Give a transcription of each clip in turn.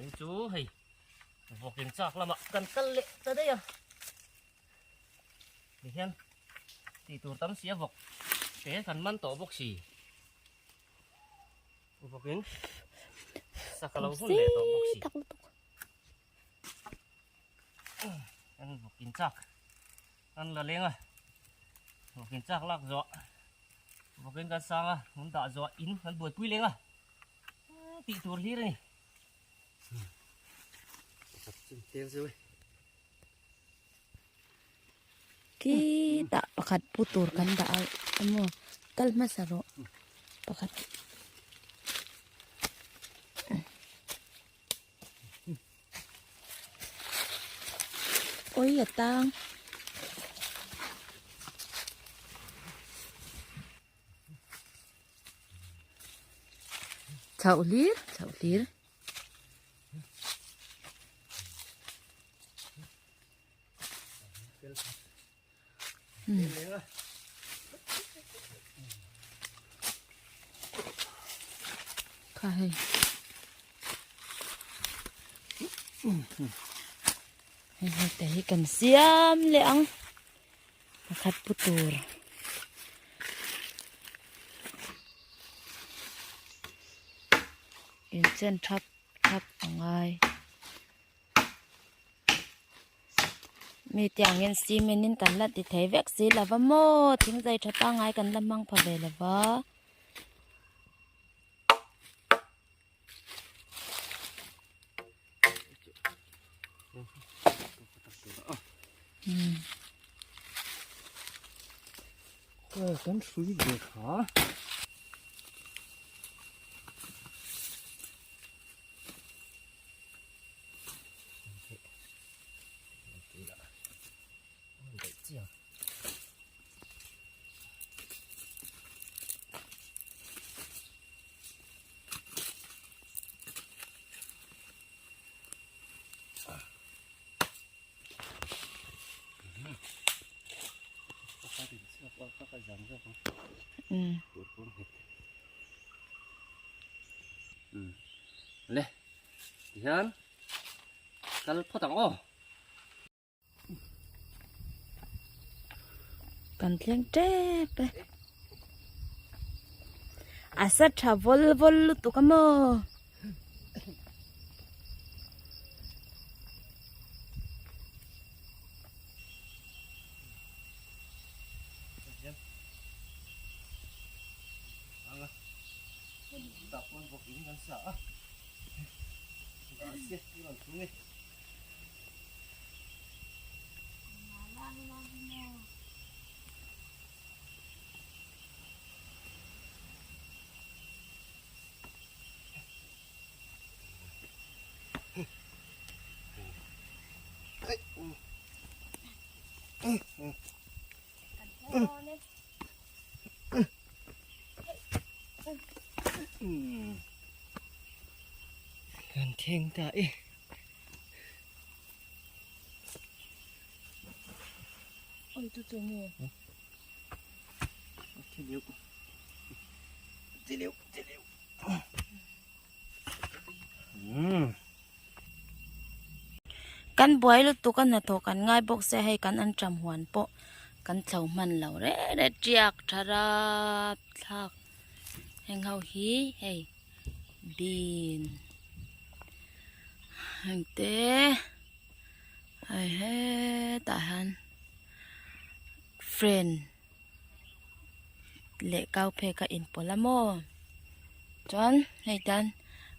Vawiin chu hei vawkin chak lamah kan kal leh ta daih a. Tihian tih tur tam si a vawk te kan man tawh bawk si. Vawkin sak a lo hun leh tawh bawk si. Kan vawkin chak kan la leng a. Vawkin chak lak zawh vawkin kan sang a hun dah zawh in kan buaipui leng a. Tih tur hlir a ni. Khitah pakhat pu tur kan dah a emaw kal hmasa rawh pakhat. Oi a tang. Chauh hlir chauh hlir. Kha hei. Hei hei te hi kan siam leh ang. Pakhat pu tur. Inchen thap thap a ngai. Mi tiangin cement in kan la ti thei vek si lova maw thing zai tha pangngai kan la hmang pha ve lova. Kan hrui ve kha. Le tihian kal phawt ang aw. Kan thleng tep e. A sa tha vawl vawl lutuk a maw. Kan thleng ta e. Oi tu chu nge. Thi liu. Thi liu, thi liu. Kan buai lutuk a hnathawh kan ngai bawk se hei kan an ṭam huan pawh kan thlo hman lo reh reh ṭiak ṭha rap thlak heng ho hi hei bean heng te hei hetah hian friend. leh kau phek a inpawlh a maw chuan hei tan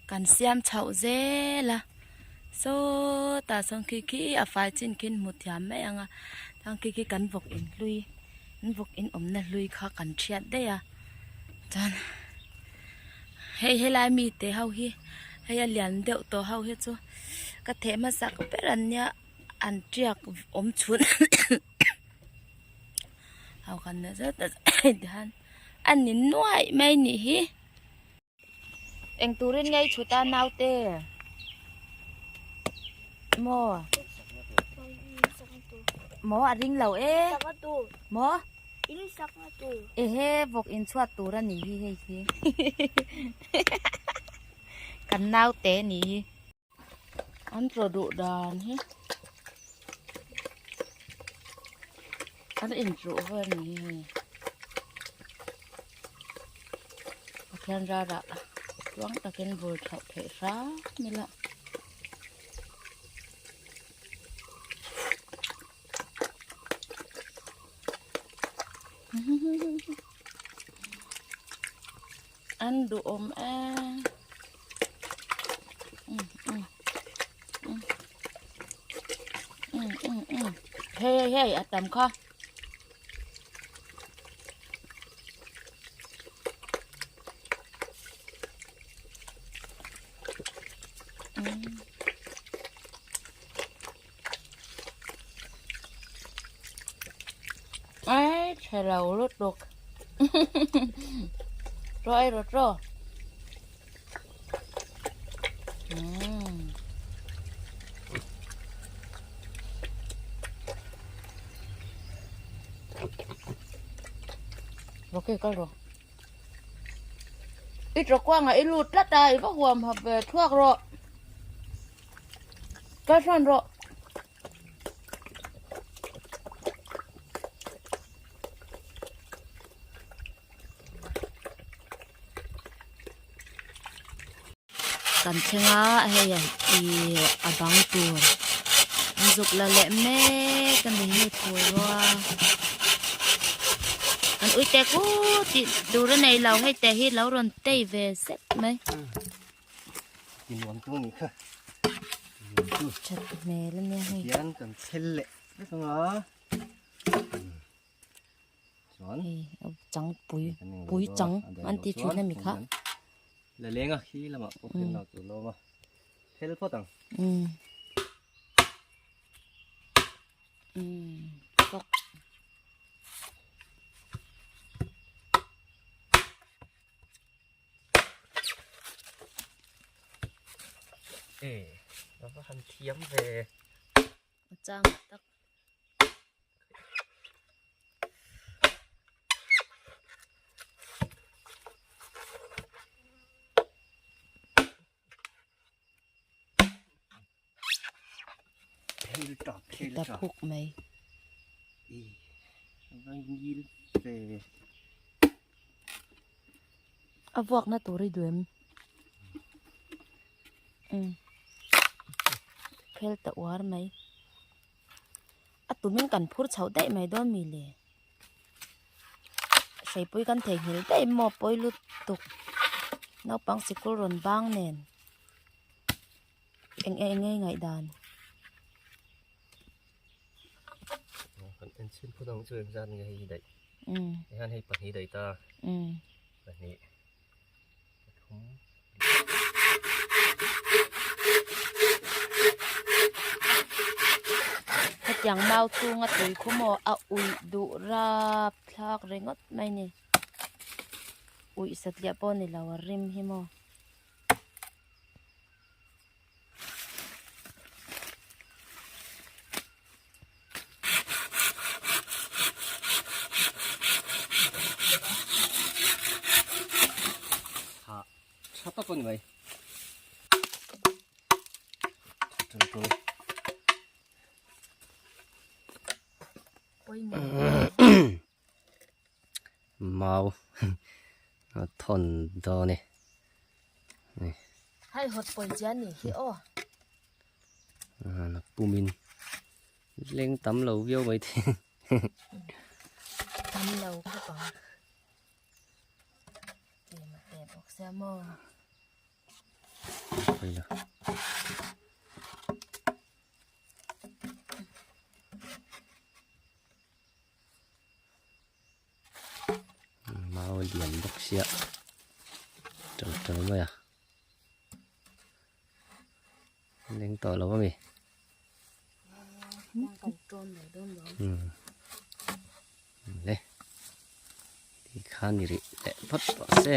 kan siam chhoh zel a sawtah sawn khi khi a fai chin khi hmu thiam mai ang a chuan khi khi kan vawk in hlui an vawk in awmna hlui kha kan thiat daih a chuan hei helai mite ho hi hei a lian deuh tawh ho hi chu ka theh hmasak ber an nia an tiak awm chhun. Ho khan na zet a hian a ni nuaih mai nih hi. Eng turin ngei chhut a naute maw maw a ring lo e maw ehe vawk in chhuat tur a nih hi hei hi kan naute nih hi. An tawh duh dan hi an inchuh vel a ni hei. Pathian rarah tluang takin vur chhoh theih hram ila. An duhawm e hei hei hei a tam kha. Ai chhe lo lutuk rawh ei rawh rawh Rocky kal rawh I tawkuangah i lut tlat a i va huam hap ve thuak rawh kal hran rawh. Kan thleng a hei ih a bang tur an zuk la leh mek a ni hei phulrua an uite kut tih tur a nei lo hei te hi lo rawn tei ve sek mai. Ti nuam tu ni kha. That hmel a nia hei. Hian kan thel leh vek ang a. Chuan hei a chang pui pui chang an ti thin a mi kha. La leng a khi lamah pawh khian lak tur lawm a. Thel phawt ang. Um. Um. Fawk. E a va han thiam ve. A chang tak. Phel ta phel Ta ta. phuk mai. E a va ngil ve. A vuak na tur i duem. Um. Phel ta uar mai. A tumin kan phur chho daih mai dawn mi le. Hreipui kan theihnghilh daih maw pawi lutuk. Naupang sikul rawn bang nen. Eng eng nge ngaihdan. Kan en chhin phut ang chu engzat nge hei hi daih. Hei hian hei pahnih daih ta. Pahnih. Pathum. Hetiang mau chhunga tui khu maw a uih duh rap thlak ringawt mai ni. Uih satliah pawh ni lo a rim hi maw. Ha tha tak a ni mai. Mau a thawn dawn e. Hei hawt pawi chian ni hi aw. Na pumin leng tam lo viau mai the. Tam lo khawp ang. Tlem a te bawk sia maw. Pawi lo. Mau lian bawk sia ṭo ṭo mai a leng tawh lo ami le tikhan i rih leh phawt tawh se.